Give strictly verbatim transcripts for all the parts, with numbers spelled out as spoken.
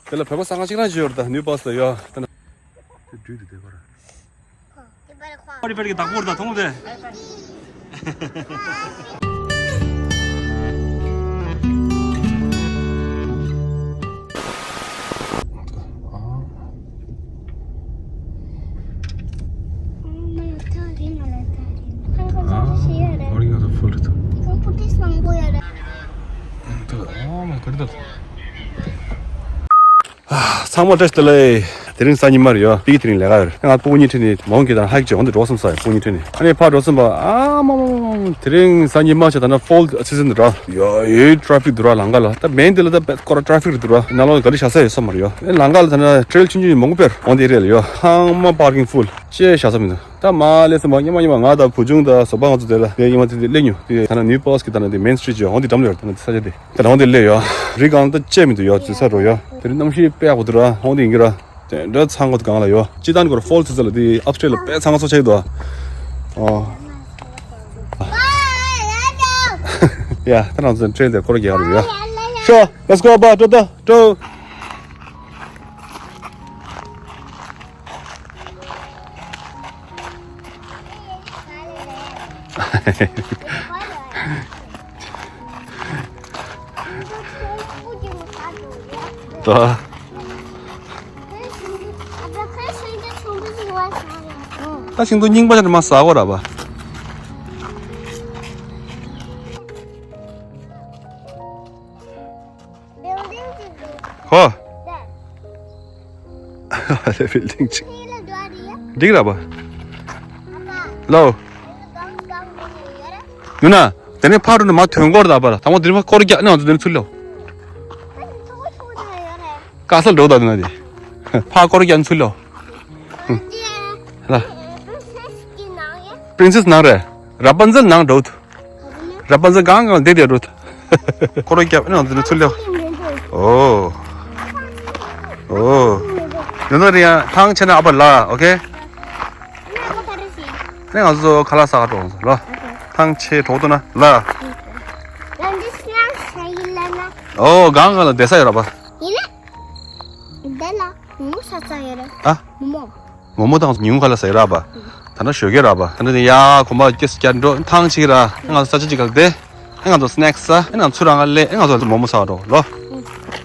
དེ་ལ་བོད་པ་ས་ཁང་གཅིག་རང་ཅིག་ཡོད་རེད་ད། ནིའུ་པཱལ་སི་ལ་ཡོད་ད། དེ་འགྲུལ་དུ་བསྡད་པར། པར་པར་གྱི་བདག་པོར་ད་མཐོང་དེ། ཚང་མ་བཀྲ་ཤིས་བདེ་ལེགས། དེ་རིང་གཟའ་ཉི་མ་རེད་ཡ། པིག་དེ་རིང་ལས་ཀ་ཡོད་རེད། ང་སྤུ་གུ་གཉིས་ཁྲིད་ནས་མོན་གྷི་དང་ཧའིག་བྱས་འོང་དུ་འགྲོ་བསམ་ས་ཡ། སྤུ་གུ་གཉིས་ཁྲིད་ནས་ཨ་ནི་ཕར་འགྲོ་བསམ་པ། ཨ་མ་མ་མ་མ། དེ་རིང་གཟའ་ཉི་མ་བྱས་ད་ན་ཕོལ་སི་ཛན་འདུག་ར། ཡ་ཡོད་ཊ་ཕིག་འདུག་ར། ལམ་ཁ་ལ་ད་མེན་དེ་ལ་ད་བེད་སྐོར་ཊ་ཕིག་རེད་འདུག་ར། ནང་ལོགས་ག་རེ་བཞག་ས་ཡོད་ས་མ་རེད་ཡ། ཨེ་ལམ་ཁ་ལ་ད་ན་ཊེ་རེལ་ཆུང་ཆུང་མང་པོ་དཔེར་འོང་དེ་རེད་ལ་ཡ། ཚང་མ་པར་ཀིང་ཕུལ་ཅེས་བཞག་ས་མི་འདུག་ད་མ་སླེབས་སོང་བ། སྔོན་མ་སྔོན་མ་ང་དང་བུ་ཆུང་དང་བཟོ་པ་ང་ཚོ་དེ་ལ་དེ་སྔོན་མ་དེ་དེ་སླེབས་མྱོང་། དེ་ད་ནང་ནིའུ་པཱལ་སི་གི་ད་ནང་དེ་མེན་སི་ཊི་རིཊ་ཅིག་ཡོད། འོང་དེ་འགྲམ་ལ་ཡོད། ད་ནང་དེ་ས་ཆ་དེ་ད་ནང་འོང་དེ་སླེབས་ཡོད། རི་སྒང་ད་བཅད་མི་འདུག་ཡོད། དེ་ས་རུ་ཡོད། དེ་རིང་གནམ་གཤིས་དཔེ་ཡག་པོ་འདུག་ར། འོང་དེ་ཡིན་གྱི་ར། དེ་འདྲ་ཚང་གོ་སྒང་ལ་ཡོད། སྤྱི་བཏང་གོ་ར་ཕོལ་སི་ཛན་ལ་དེ་ཨབ་སི་ཊེཊ་ལ་དཔེ་ཚང་ཚོ་ཆགས་ཀྱི་འདུག་ཨོ། ཡ་ད་ནང་ཚོ་ཊེ་རེལ་དེ་སྐོར་རྒྱག་རུ་ཡོད། ཤོ། Let's go, ཨ་ཕ། འགྲོ་ད་འགྲོ། ད་ཤིང་ཏོག་རྙིང་པ་ཅིག་མར་ཟག་གོ་ར་བ། ཧོ། ལེ་བིལ་ཌིང་ཅིག་འགྲིག་ར་བ། ལོ། ཡུ་ན། དེ་ནས་ཕར་འགྲོ་ནས་མར་ཐོན་སྐོར་ད་བ་ལ། དང་པོ་དེ་ནས་ཕར་སྐོར་རྒྱག་ནས་ང་ཚོ་དེ་ནས་ཚུར་ལོ། དཀའ་ས་འགྲོ་ད་དེ་ན་དེ། ཕར་སྐོར་རྒྱག་ནས་ཚུར་ལོ། ལ། པི་རིན་སེ་སི་ནང་རེད། ར་པན་ཛེལ་ནང་འགྲོ། ར་པན་ཛེལ་གང་གང་བསྡད་བསྡད་འགྲོ། སྐོར་ར་རྒྱབ་ནས་ང་ཚོ་ཚུར་སླེབས། ཨོ། ཨོ། ཡོད་ན་རེད་ཡ། ཐང་ཆད་ན་ཨ་ཕ་ལ། ཨོ་ཁེ། ནས་ང་ཚོ་ཁ་ལག་ཟ་ག་འགྲོ་ལ། ཐང་ཆད་གྲོགས་འདུག་ན་ལ། ཨོ་གང་གང་ལ་བསྡད་ས་ཡོད་ར་བ། ཨ། མོ་མོ་དང་ཉུང་ག་ལ་ཟེར་ར་བ། ད་ན་ཞོགས་ཀས་ར་བ། ད་ན་དེ་ཡ་གོམ་པ་སྐྱེས་སུ་བསྐྱར་འགྲོ་ཐང་ཆིག་ར། ང་ཚོ་ས་ཆ་གཅིག་ག་ལ་བསྡད། ང་ཚོ་སི་ནེག་སི་ཟ། ང་ཚོ་རང་ག་ལས། ང་ཚོ་མོ་མོ་ཟ་འགྲོ་ལོ།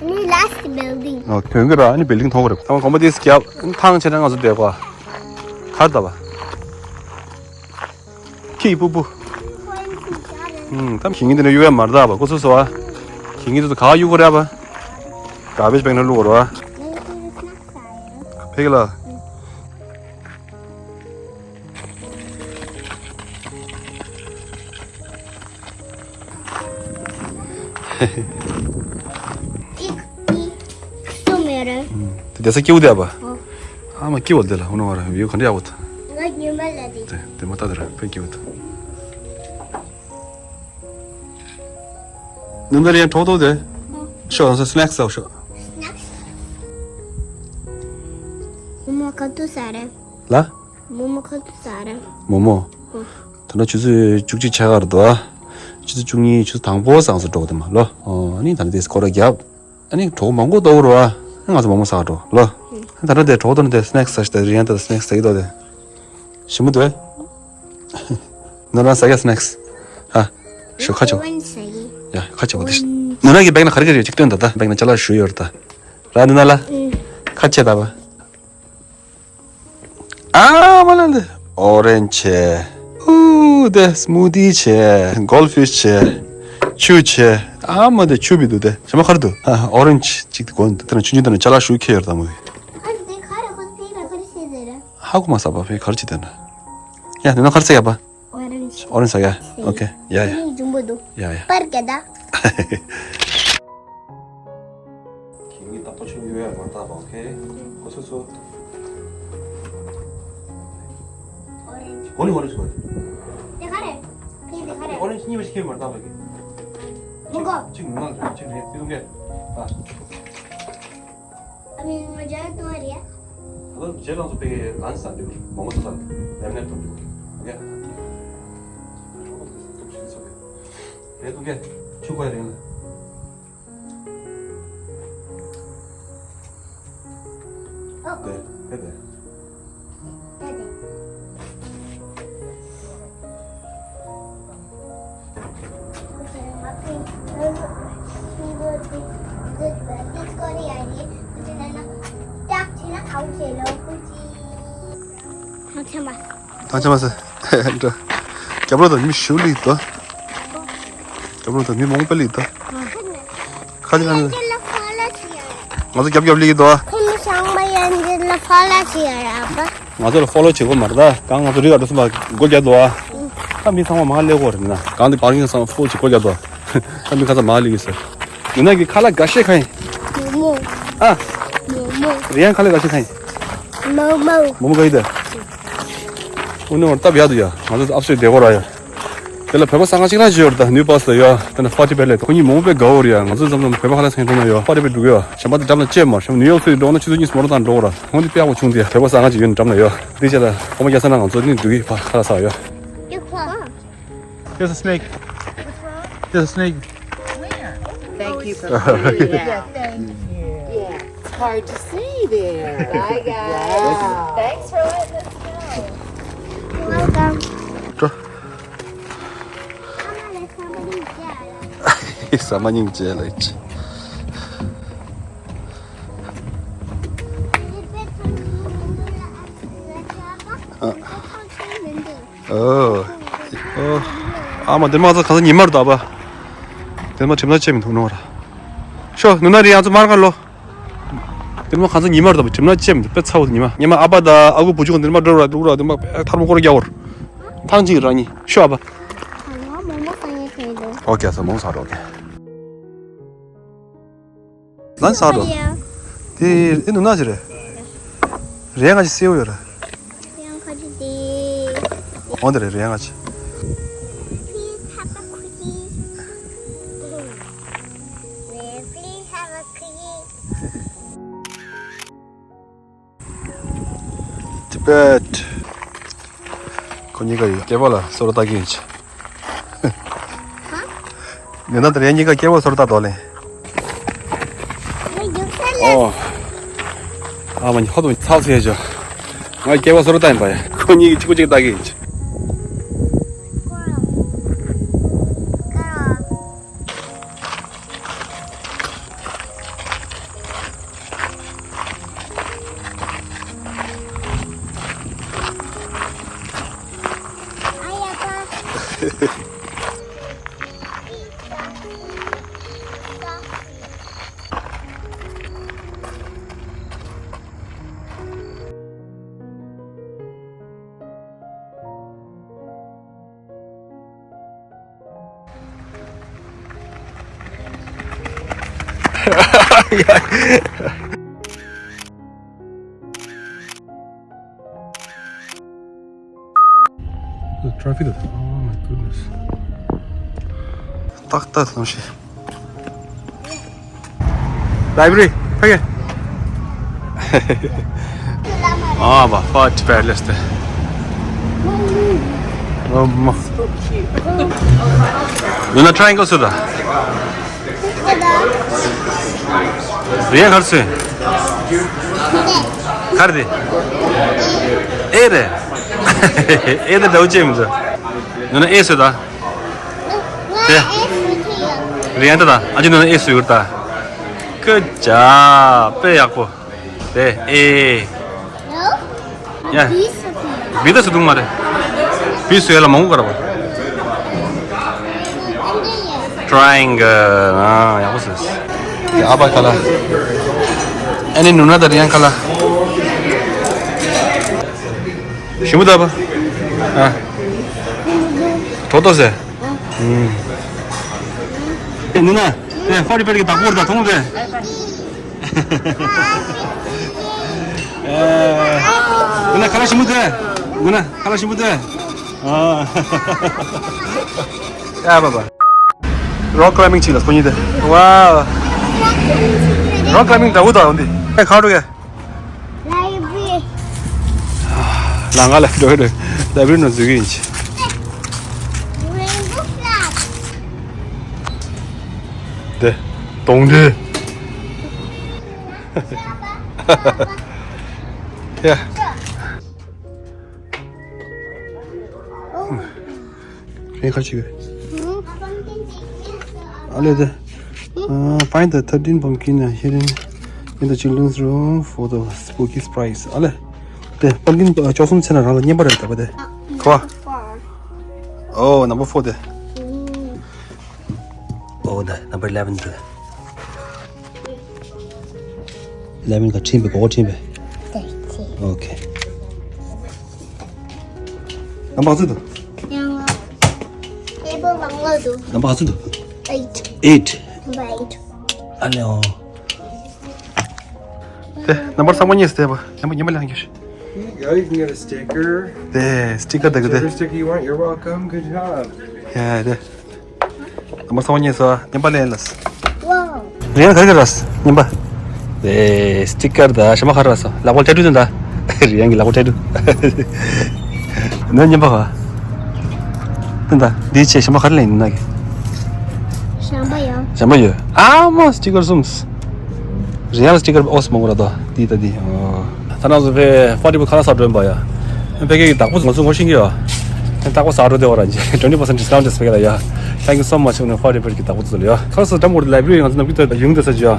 ནི་ལ་སི་ཊི་བིལ་ཌིང་། ཨོ་ཐོན་གི་ར། ནི་བིལ་ཌིང་མཐོང་གི་རེད། ད་གོམ་པ་དེ་སྐྱབས་ཐང་ཆད་ན་ང་ཚོ་བསྡད་གོ། གར་ད་བ། ཁྱི་སྤུ་སྤུ། ཨུམ། ད་ཁྱི་ངན་དེ་ནས་གཡུག་ཡ་མ་རེད་ད་བ། ཁོ་ཚོ་སོ་བ། ཁྱི་ངན་དེ་ཚོ་ག་གཡུག་གོ་རེད་བ། གར་བེཇ་བེག་ནང་བླུགས་གོ་རེད་བ། ཕེག་ལ། གཅིག་གཉིས། གསུམ་ཡོད་རེད། དེ་བསྡད་ས་སྐྱིད་པོ་བསྡད་པ། ཨོ། ཨ་མ་སྐྱིད་པོ་བསྡད་ལ། འོ་ན་བ་ར་བིའུ་ག་འདྲ་ཡག་པོ་ད། ང་ཉི་མ་ལ་དེ། དེ་དེ་མ་ལྟ་དེ་ར་དཔེ་སྐྱིད་པོ་ད། ནུ་མ་རེ་གྲོགས་ཏོ་དེ། ཨོ། ཤོག་ང་ཚོ་སི་ནེག་སི་ཟ་ཤོག་སི་ནེག་སི། མོ་མོ་ག་དུས་ཟ་རེད། ལ། མོ་མོ་ག་དུས་ཟ་རེད། མོ་མོ། ཨོ། ད་ལྟ་ཆུ་ཚོད་བཅུ་གཅིག་ཆགས་ཀ་རེད་དོ། ཆུ་ཚོད་བཅུ་གཉིས། ཆུ་ཚོད་དང་པོ་སང་སོ་འགྲོ་གི་དེ་མ་ལོ། ཨོ་ཨ་ནི་ད་ལྟ་དེ་སྐོར་ར་རྒྱབ། ཨ་ནི་གྲོགས་མང་པོ་ཏོ་རུ་བ། ང་ཚོ་མོ་མོ་ཟ་འགྲོ་ལོ། ད་ལྟ་དེ་གྲོགས་ཏོ་ནི་དེ་སི་ནེག་སི་ཟ་ཤི་ད་རི་ཡན་ད་སི་ནེག་སི་ཟ་གི་ཏོ་དེ། ཞིམ་པོ་འདུག་ནོ་རང་ཟ་གི་སི་ནེག་སི། ཧ། ཤོ་ཁ་ཆོ། ཨོ་རེན་ཇི་ཟ་གི། ཡ་ཁ་ཆོ་བ་དེ། ཨོ་རེན་ཇི། ནོ་རང་གི་བེག་ན་ག་རེ་ག་རེ་ཡོད་ཅིག་སྟོན་ད་ད། བེག་ན་ཅ་ལག་ཞུ་ཡོད་ར་ད། ར་ནི་ན་ལ། ཁ་ཆེ་ད་བ། ཨ་མ་ལ་འདི། ཨོ་རེན་ཇི་བྱས། ཨུ་དེ་སི་མུ་ཏི་བྱས། གོལ་ཕི་ཤི་བྱས། ཆུ་བྱས། ཨ་མ་དེ་ཆུ་བི་འདུག་དེ་ཞྭ་མོ་ཁར་འདུག་ཨ་ཨོ་རེན་ཇི་ཅིག་དེ་གོན་དེ་ན་ཆུང་ཆུང་དེ་ན་ཅ་ལག་ཞུ་ཁྱེར་ཡོད་ད་མོ། ཨ་འདི་ག་རེ་ཁོ་ཕི་ལ་ག་རེ་བྱས་ཟེར། ཧ་གོ་མ་ས་པ་ཕི་ག་རེ་བྱས་དེ་ན། ཡ་དེ་ན་ག་རེ་ཟེར་ཡ་པ། ཨོ་རེན་ཇི། ཨོ་རེན་ཇི་ཟ་ཡ། ཨོ་ཁེ། ཡ་ཡ། ཨ་ནི་འབྱུང་པོ་འདུག་ཡ་ཡ། པར་ག་ད། ཁྱེད་ཉིད་རྟག་པར་ཆུང་ཡོད་ཡ་མ་བརྟག་པ། ཨོ་ཁེ། ཨོ་སོ་སོ། ཨོ་རེན་ཇི། ཨོ་རེན་ཇི། ཨོ་རེན་ཇི་ཟེར་བ། དེ་ག་རེ། དེ་དེ་ག་རེ། ཨོ་རེན་ཇི་གཉིས་པ་ཞིག་ཁྱེད་མ་བརྟག་པ་གི། མི་གོ། གཅིག་མི་མང་རེད། གཅིག་རེད། དེ་ལུང་གེ། ཨ། ཨ་མི་ང་རྒྱལ་གཏོང་བ་རེད། ད་རྗེས་ལ་ཚོ་པའི་ལན་ས་འདི་མང་པོ་ཚོ་ས་ལེམ་ནེ་གཏོང་རྒྱུ་རེད། ཨོ་ཁེ། རེད་འདུག་གས། ཆུ་བར་རིང་ལ། དེ་དེ་དེ། ཐང་ཆེན་པ། ཐང་ཆེན་མ་ཟེར། འགྲོ། རྒྱབ་ལོགས་དང་མི་ཞུ་ལི་དོ། རྒྱབ་ལོགས་དང་མི་མང་པོ་ལི་དོ། ཁ་ཅིག་ལ་ནི། ང་ཚོ་རྒྱབ་རྒྱབ་ལི་དོ། ཁོང་ཚང་མ་ཡན་ཅིན་ལ་ཕོ་ལོ་བྱེད་ཡ་ར་པ། ང་ཚོ་ལ་ཕོ་ལོ་བྱེད་དགོས་མ་རེད་ད། གང་ང་ཚོ་རི་ཨ་འགྲོ་སོང་པ་སྒོ་རྒྱབ་དོ་ཨ། ཁ་མི་ཚང་མ་མ་ལེ་གོ་རེད་ན། གང་དེ་བར་ཡིན་སང་ཕོ་ལོ་བྱེད་སྒོ་རྒྱབ་དོ། ཁ་མི་ཁ་ཚ་མ་ལི་གི་ཟེར། ཡིན་ན་གི་ཁ་ལ་ག་ཤེས་ཁ་ཡིན། མོ་མོ། ཨ། མོ་མོ། རི་ཡང་ཁ་ལ་ག་ཤེས་ཁ་ཡིན། མོ་མོ། མོ་མོ་ག་ཡི་དེ། ཨུ་ནོར་སྟབས་ཡག་ཏུ་ཡ། ང་ཚོ་ཨབ་སི་ཊེཊ་བསྡད་གོ་ར་ཡ། དེ་ལ་བོད་པ་ས་ང་གཅིག་རང་ཅི་ཡོད་རེད་ད། ནིའུ་བྷར་སི་ལ་ཡོད། དེ་ན་ཕ་ཊི་པེ་ལེ། ཁོ་གཉིས་མོ་པེ་དགའ་བོ་རེད་ཡ། ང་ཚོ་འཛམ་བཟུང་བོད་པ་ཁ་ལག་ཚན་ཐོན་ན་ཡོད། ཕ་ཊི་པེ་འགྲོ་གི་ཡོད། གཞན་པ་དེ་འགྲམ་ལ་ཅེ་མ་ཤམ་ནིའུ་ཡོག་སི་འགྲོ་ན་ཆུ་ཚོད་གཉིས་མོ་ཊ་དང་འགྲོ་གོ་ར། ཁོང་དེ་དཔེ་ཡག་པོ་བྱུང་དེ། བོད་པ་ས་ང་ཅིག་ཡོད་ནི་འགྲམ་ལ་ཡོད། དེ་བྱས་ད་ཁོ་མ་རྒྱ་ས་ན་ང་ཚོ་ནི་འགྲོ་གི་ཕ་ཁ་ལག་ཟ་ཡོད། There's a snake. What's wrong? There's a snake. Where? Thank you for pointing it out. Yeah, thank you. Yeah, it's hard to see there. Bye, guys. Wow. Thanks for letting us know. You're welcome. འགྲོ། ཟ་མ་སྙིང་རྗེ་ལ་ཡིན། ཨ། ཨོ། ཨོ། ཨ་མ་དེ་མ་ཚ་ག་ས་ཉི་མར་ད་པ། དེ་མ་ཁྲིམས་ན་ཆེ་མི་འདུག་ནོ་ར། ཤོ་ནུ་ན་རི་ཡང་ཚོ་མར་ག་ལོ། དེ་མ་ག་ས་ཉི་མར་ད་པ་ཁྲིམས་ན་ཆེ་མི་འདུག་དཔེ་ཚ་བོ་དེ་ཉི་མ། ཉི་མ་ཨ་པ་ད་ཨ་ཁུ་བུ་ཆུང་དེ་མ་འགྲོ་ར་འགྲོ་ར་དེ་མ་དཔེ་ཐར་མོ་སྐོར་རྒྱག་བར། ཐང་ཅིག་རང་ཉིད་ཤོ་ཨ་པ། ཨོ་ཀེ་ས་མོ་ས་རོ་ཀེ། ལན་ས་རོ། དེ་ཨེ་ནུ་ན་ཞིག་རེད། རེ་ང་ཅི་སེའུ་ཡོད་རེད། རེ་ང་ཅི་དེ། འོ་དེ་རེད་རེ་ང་ཅི། Please have a cookie. Please have a cookie. Tibet. ཁོ་གཉིས་ཀ་ཡི་སྐྱེ་བ་ལ་སོ་ར་ལྟ་གི་ཡིན་ཅི། ཧ། ནི་ན་དེ་རེ་གཉིས་ཀ་སྐྱེ་བ་སོ་ར་ལྟ་དོ་ལེ། ཨོ། ཨ་མ་ནི་ཧོ་དོ་ཚགས་ཚེ་ཅོ། ང་སྐྱེ་བ་སོ་ར་ལྟ་ཡིན་པ་ཡ། ཁོ་གཉིས་ཀྱི་གཅིག་པོ་གཅིག་ལྟ་གི་ཡིན་ཅི། The traffic is, oh my goodness. ཏག་ཏག་སོང་ཤི། Library ཕ་གི། ཨ་བ་ཕ་ཊི་པེ་ལེ་སི་ཏེ། ཨོ་མ། ཡོད་ན་ཊ་རའེ་ཨེང་གལ་སུ་ད། རེད་གར་སུ། གར་དེ། ཨེ་རེད། ཨེ་དེ་འདྲ་བོ་ཅེས་མི་འདུག་ཡོད་ན་ཨེ་སུ་ད། དེ། རེད་ཡང་ད་ད་ཨ་ཅེ་ནང་ཨེ་སུ་ཡོད་ད། ཀུ་ཅ་དཔེ་ཡག་པོ། དེ་ཨེ། ཡ། བི་ད་སུ་དུང་མ་རེད། བི་སུ་ཡ་ལ་མང་པོ་ག་ར་བ། ཊ་རའེ་ཨེང་གལ་ཨ་ཡག་པོ་སུ། ཡ་ཨ་པ་ཁ་ལ། ཨ་ནི་ནུ་ན་ད་རེད་ཡང་ཁ་ལ། ཞི་མོ་ད་པ། ཨ། གྲོ་ཏོ་ཟེར། ཨེ་ནི་ན། ཨེ་ཧྥ་རི་པེར་གྱི་བདག་པོར་ད་མཐོང་ཟེར། ཨེ། ནི་ན་ཁ་ལ་ཞིམ་པོ་ཟེར། ནི་ན་ཁ་ལ་ཞིམ་པོ་ཟེར། ཨ། ཨ་བ་བ། རོག་ཀ་ལ་མིང་ཅི་ལ་སོ་ཉི་དེ། ཝའོ། རོག་ཀ་ལ་མིང་འདྲ་བོ་དང་འདི། ཨེ་ཁ་རུ་གེ། Library. ལ་ང་ལ་འགྲོ་འགྲོ་library ནང་འཛུལ་གྱི་ཡིན་ཅི། Rainbow flag. དེ། གདོང་དེ། Yeah. ཁྱེད་ཁ་ཅིག་ཨ་ལེ་དེ། Find the thirteen pumpkin hidden in the children's room for the spooky surprise. ཨ་ལེ། དེ་པམ་ཀིན་བཅུ་གསུམ་ཚེ་ན་རང་ལ་རྔན་པ་རེད་ད་པ་དེ། གོ། ཨོ་number four དེ། ཨོ་ད་number eleven དེ། eleven ག་ཁྲིམས་པའི་གོ་གོ་ཁྲིམས་པའི། Okay. རྣམ་པ་ག་ཚོད་འདུག་ཡང་ཨེ་པོ་མང་ལོ་འདུག་རྣམ་པ་ག་ཚོད་འདུག eight. eight. Number eight. ཨ་ལེ་ཨོ། དེ་རྣམ་པ་ཚང་མ་རྙེད་སོང་དེ་པ། རྣམ་པ་རྙེད་མ་ལེན་གྱི། Here you go, you can get a sticker. དེ་སི་ཊི་ཀར་དེ་གི་དེ། Whichever sticker you want, you're welcome. Good job. ཡ་དེ། རྣམ་པ་ཚང་མ་རྙེད་སོང་། རྔན་པ་ལེན་ལ། Wow. རེད་ག་རེ་ར་རྔན་པ། དེ་སི་ཊི་ཀར་དང་ཞྭ་མོ་ཁ་ར་སོ། ལག་པ་ཊེ་ཊུ་དེ་འདྲ། རེད་ཡང་གི་ལག་པ་ཊེ་ཊུ། ནོ་རྔན་པ་ག་དེ་འདྲ་འདི་ཆེ་ཞྭ་མོ་ཁ་ར་ལེན་ན་གི་ཞྭ་མོ་ཡོད། ཞྭ་མོ་ཡོད། ཨ་མོ་སི་ཊི་ཀར་གསུམ། རེད་ཡང་སི་ཊི་ཀར་ཨོ་སི་མང་པོ་ར་དོ། འདི་ད་འདི། ཨོ། ད་ནང་སུ་ཕེ་ཕ་ཊི་བུ་ཁ་ལག་ཟ་འགྲོ་ཡིན་པ་ཡ། ཕེ་ཀེ་གི་བདག་པོ་ང་ཚོ་ངོ་ཤེས་ཀྱི་ཡོད། ཕེ་བདག་པོ་ཟ་འགྲོ་དེ་བ་ར་ཇི། twenty percent discount དེ་སྤེ་ར་ཡ། Thank you so much ཕ་ཊི་བུ་གི་བདག་པོ་ཚོ་ལ་ཡ། ཁ་ལག་ཟ་འགྲོ་དེ་ལའི་བྷི་རི་རི་ང་ཚོ་ནམ་རྒྱུན་དུ་ཡོང་དེ་ས་ཇི་ཡ།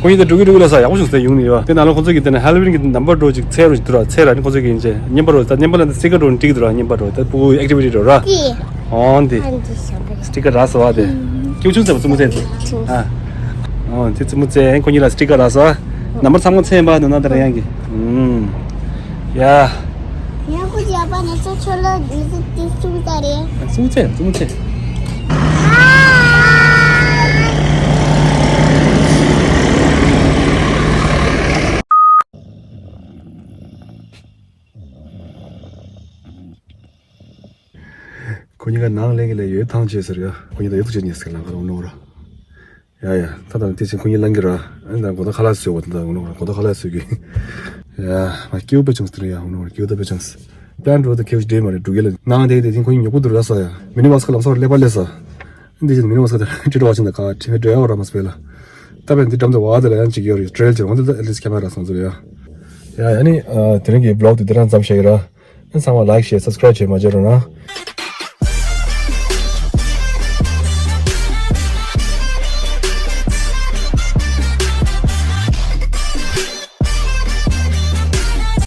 ཁོ་ཡིན་དེ་འགྲོ་གི་འགྲོ་གི་ལ་ས་ཡག་པོ་བྱུང་སྟེ་ཡོང་ནི་ཡོད། དེ་ནང་ལ་ཁོ་ཚོ་གི་དེ་ནས་ཧེ་ལོ་ཝིན་གི་ནམ་པར་འགྲོ་ཅིག་ཚེ་རོ་ཅིག་འདུག་ར། ཚེ་ར་ནི་ཁོ་ཚོ་གི་ཡིན་ཅེ་རྔན་པ་རོ། ད་རྔན་པ་ལ་འདི་སི་ཊི་ཀར་འགྲོ་ནི་འགྲིག་གི་འདུག་ར། རྔན་པ་རོ་ད་ཕྲུ་གུ་ཨེག་ཊི་བི་ཊི་འགྲོ་ར། ཨོ་འདི། སི་ཊི་ཀར་རག་སོང་བ་དེ། ཀེའུ་ཆུང་ཚེ་བ་བཙུན་མོ་ཚེ་ཚེ། ཨ། ཨོ་དེ་བཙུན་མོ་ཚེ་ཁོ་གཉིས་ལ་སི་ཊི་ཀར་རག་སོང་། ནམ་བར་ཚང་མ་ཚེ་ཡིན་པ་འདུག་ན་དེ་ར་ཡང་གི་ཨུམ། ཡ། ཡ་ཁོ་ཡ་པ་ནས་ཚོ་ཆོ་ལོ་ནི་ཚེ་དེ་གསུམ་ད་རེད། བཙུན་མོ་ཚེ་བཙུན་མོ་ཚེ། ཁོ་གཉིས་ཀ་ནང་ལེན་གི་ལས་ཡོད་ཐང་ཆད་ཟེར་ཡ། ཁོ་གཉིས་ད་ཡོད་ཐུག་ཆད་ཉེ་ཟེར་ལང་ཁ་ལོང་ནོར། ཡ་ཡ་ད་ད་དེ་ཕྱིན་ཁོ་གཉིས་ལང་གི་ར། ཨ་ནི་ད་གོ་ད་ཁ་ལག་ཟོས་བ་ད་ད་ནོར་གོ་ད་ཁ་ལག་ཟོས་གི། ཡ་མ་སྐྱེ་བོ་པེ་ཆུང་ཟེར་ཡ་ནོར་སྐྱེ་བོ་ད་པེ་ཆུང་ཟེར། པན་འགྲོ་ད་ཁེ་བོ་ཞིག་འདྲེ་མ་རེད་འགྲོ་གི་ལ་ནང་དེ་དེ་ཕྱིན་ཁོ་གཉིས་ཉོ་གི་འདུག་ར་ས་ཡ། མི་ནི་ཝག་སི་ཁ་ལམ་སོགས་ལེ་པ་ལེ་ས། འདི་ཕྱིན་མི་ནི་ཝག་སི་ཁ་དེ་ཁྲི་ཁྲི་བ་ཕྱིན་ད་ཁ་ཁྲི་མེ་འགྲོ་ཡ་བ་ར་མ་སྤེ་ལ། ད་པན་འདི་འགྲམ་དུ་བ་དེ་ལ་ཡང་ཅིག་ཡོད་རེད་ཊེ་རེལ་ཅིག་ང་ཚོ་ད་ཨེ་ལི་སི་ཁེ་མ་ར་སོང་ཚོ་ཡ། ཡ་ཡ་ནི་དེ་རིང་གི་བི་ལོག་དེ་དེ་རང་ཙམ་བཤད་ཀྱི་ར། ཨ་ཚང་མ་ལའིག་ཤེར་སབ་སི་ཀ་རའིབ་བྱེད་མ་བརྗེད་རོགས་གནང་།